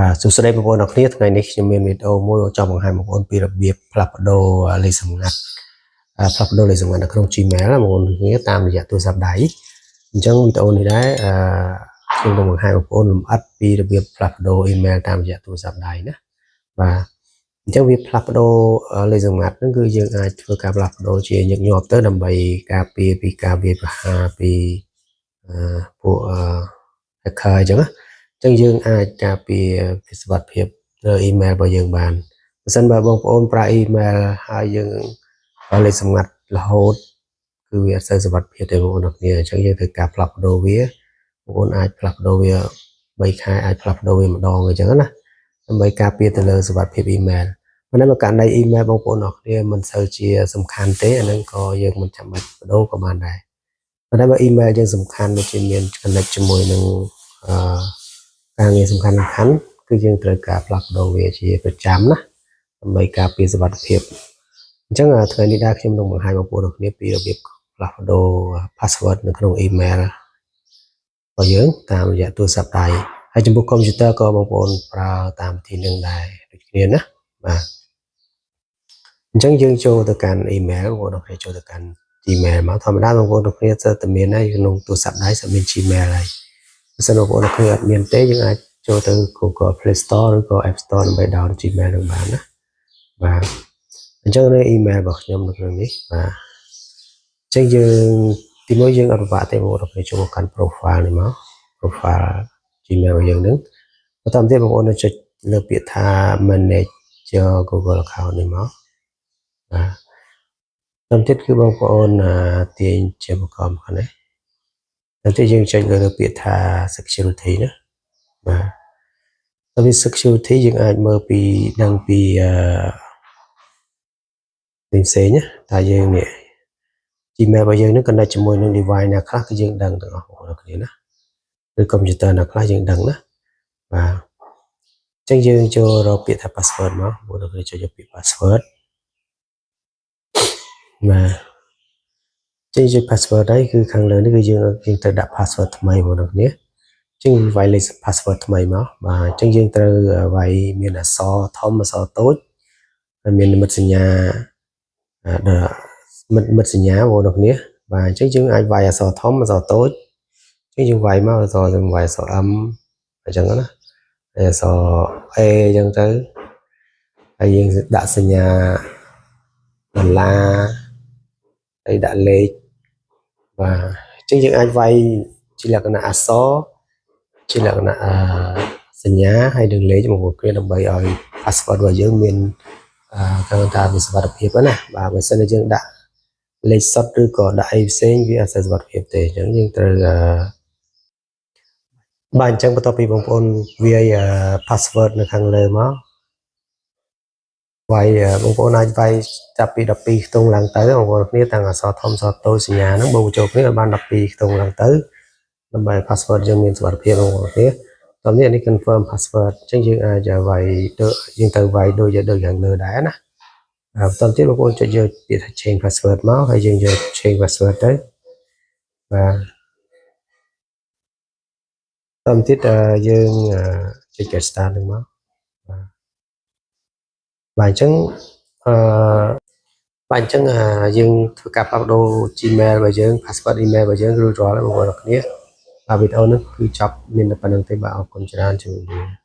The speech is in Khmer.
បាទសួស្តីបងប្អូនអរគ្នាថ្ងៃនេះខ្ញុំមានវីដេអូមួយចង់បង្ហាញបងប្អូនពីរបៀបផ្លាស់ប្ដូរលេខសម្ងាត់ផ្លាស់ប្ដូរលេខសម្ងាត់នៅក្នុង Gmail ណាបងប្អូនគ្នាតាមរយៈទូរស័ព្ទដៃអញ្ចឹងវីដេអូនេះដែរខ្ញុំនឹងបង្ហាញបងប្អូនលម្អិតពីរបៀបផ្លាស់ប្ដូរ email តាមរយៈទូរស័ព្ទដៃណាបាទអញ្ចឹងវាផ្លាស់ប្ដូរលេខសម្ងាត់ហ្នឹងគឺយើងអាចធ្វើការផ្លាស់ប្ដូរជាញឹកញាប់ទៅដើម្បីការពារពីការវាយប្រហារពីពួក hacker អញ្ចឹងណា ចឹងយើងអាចការពារសុវត្ថិភាពលើអ៊ីមែលរបស់យើងបានបើសិនបើបងប្អូនប្រើអ៊ីមែលហើយយើងប្រើលេខសម្ងាត់រហូតគឺវាអត់សូវសុវត្ថិភាពទេបងប្អូនគ្នាអញ្ចឹងយើងត្រូវការផ្លាស់ប្ដូរវាបងប្អូនអាចផ្លាស់ប្ដូរវា3ខែអាចផ្លាស់ប្ដូរវាម្ដងអញ្ចឹងណាដើម្បីការពារទៅលើសុវត្ថិភាពអ៊ីមែលប៉ុន្តែបើករណីអ៊ីមែលបងប្អូនអរគ្នាមិនសូវជាសំខាន់ទេអានឹងក៏យើងមិនចាំបាច់ប្ដូរក៏បានដែរប៉ុន្តែបើអ៊ីមែលយើងសំខាន់ដូចជាមាន connect ជាមួយនឹងការងារសំខាន់សំខាន់គឺយើងត្រូវការផ្លាស់ប្ដូរវាជាប្រចាំណាដើម្បីការពារសុវត្ថិភាពអញ្ចឹងថ្ងៃនេះដែរខ្ញុំនឹងបង្ហាញបងប្អូនគ្នាពីរបៀបផ្លាស់ប្ដូរ password នៅក្នុង email របស់យើងតាមរយៈទូរស័ព្ទដៃហើយចំពោះ computer ក៏បងប្អូនប្រើតាមវិធីនឹងដែរដូចគ្នាណាបាទអញ្ចឹងយើងចូលទៅកាន់ email បងប្អូនគ្នាចូលទៅកាន់ Gmail មកធម្មតាបងប្អូនគ្នាត្រូវតែមានហើយក្នុងទូរស័ព្ទដៃស្អាតមាន Gmail ហើយបើសិនបងប្អូនគ្នាអត់មានទេយើងអាចចូលទៅ Google Play Store ឬក៏ App Store ដើម្បី download Gmail នឹងបានណាបាទអញ្ចឹងនៅ email របស់ខ្ញុំនៅក្នុងនេះបាទអញ្ចឹងយើងទីមួយយើងអត់ពិបាកទេបងប្អូនគ្នាចូលមកកាន់ profile នេះមក profile Gmail របស់យើងនឹងបន្តទៀតបងប្អូនចុចលើពាក្យថា manage your Google account នេះមកបាទបន្តទៀតគឺបងប្អូនទាញជាបកមកនេះបន្តទៀតយើងចុចលើពាក្យថា security ណាបាទ ដល់វា security យើងអាចមើលពីដឹងពីផ្សេងផ្សេងណាតើយើងនេះ Gmail របស់យើងនឹង connect ជាមួយនឹង device ណាខ្លះគឺយើងដឹងទាំងអស់បងប្អូនគ្នាណាឬ computer ណាខ្លះយើងដឹងណាបាទអញ្ចឹងយើងចូលរកពាក្យថា password មកបងប្អូនគ្នាចុចយកពាក្យ password បាទចេញចុច password ហើយគឺខាងលើនេះគឺយើងយើងត្រូវដាក់ password ថ្មីបងប្អូនគ្នាចឹងវាយលេខ password ថ្មីមកបាទអញ្ចឹងយើងត្រូវវាយមានអក្សរធំអក្សរតូចហើយមាននិមិត្តសញ្ញាដល់មិត្តមិត្តសញ្ញាបងប្អូនគ្នាបាទអញ្ចឹងយើងអាចវាយអក្សរធំអក្សរតូចអញ្ចឹងយើងវាយមកអក្សរយើងវាយអក្សរ M អញ្ចឹងណាហើយអក្សរ A អញ្ចឹងទៅហើយយើងដាក់សញ្ញាដុល្លារហើយដាក់លេខបាទអញ្ចឹងយើងអាចវាយជាលក្ខណៈអក្សរជាលក្ខណៈអសញ្ញាហើយនឹងលេខមកគ្នាដើម្បីឲ្យ password របស់យើងមានអឺគេថាវាសុវត្ថិភាពណាបាទបើសិនជាយើងដាក់លេខសុទ្ធឬក៏ដាក់អីផ្សេងវាអត់សូវសុវត្ថិភាពទេអញ្ចឹងយើងត្រូវអឺបាទអញ្ចឹងបន្ទាប់ពីបងប្អូនវាយ password នៅខាងលើមកវាយបងប្អូនអាចវាយចាប់ពី12ខ្ទង់ឡើងទៅបងប្អូនគ្នាទាំងអក្សរធំអក្សរតូចសញ្ញាហ្នឹងបូកបញ្ចូលគ្នាឲ្យបាន12ខ្ទង់ឡើងទៅដើម្បី password យើងមានសុវត្ថិភាពបងប្អូនគ្នាតោះនេះនេះ confirm password អញ្ចឹងយើងអាចវាយដូចយើងទៅវាយដូចដូចខាងលើដែរណាបន្តទៀតបងប្អូនចុចយកពាក្យថា change password មកហើយយើងយក change password ទៅបាទបន្តទៀតយើងចុច get start នឹងមកបាទបាទអញ្ចឹងអឺបាទអញ្ចឹងយើងធ្វើការផ្លាស់ប្ដូរ Gmail របស់យើង password email របស់យើងរួចរាល់ហើយបងប្អូនគ្នាបាទវីដេអូនេះគឺចប់មានតែប៉ុណ្្នឹងទេបាទអរគុណច្រើនជម្រាបលា។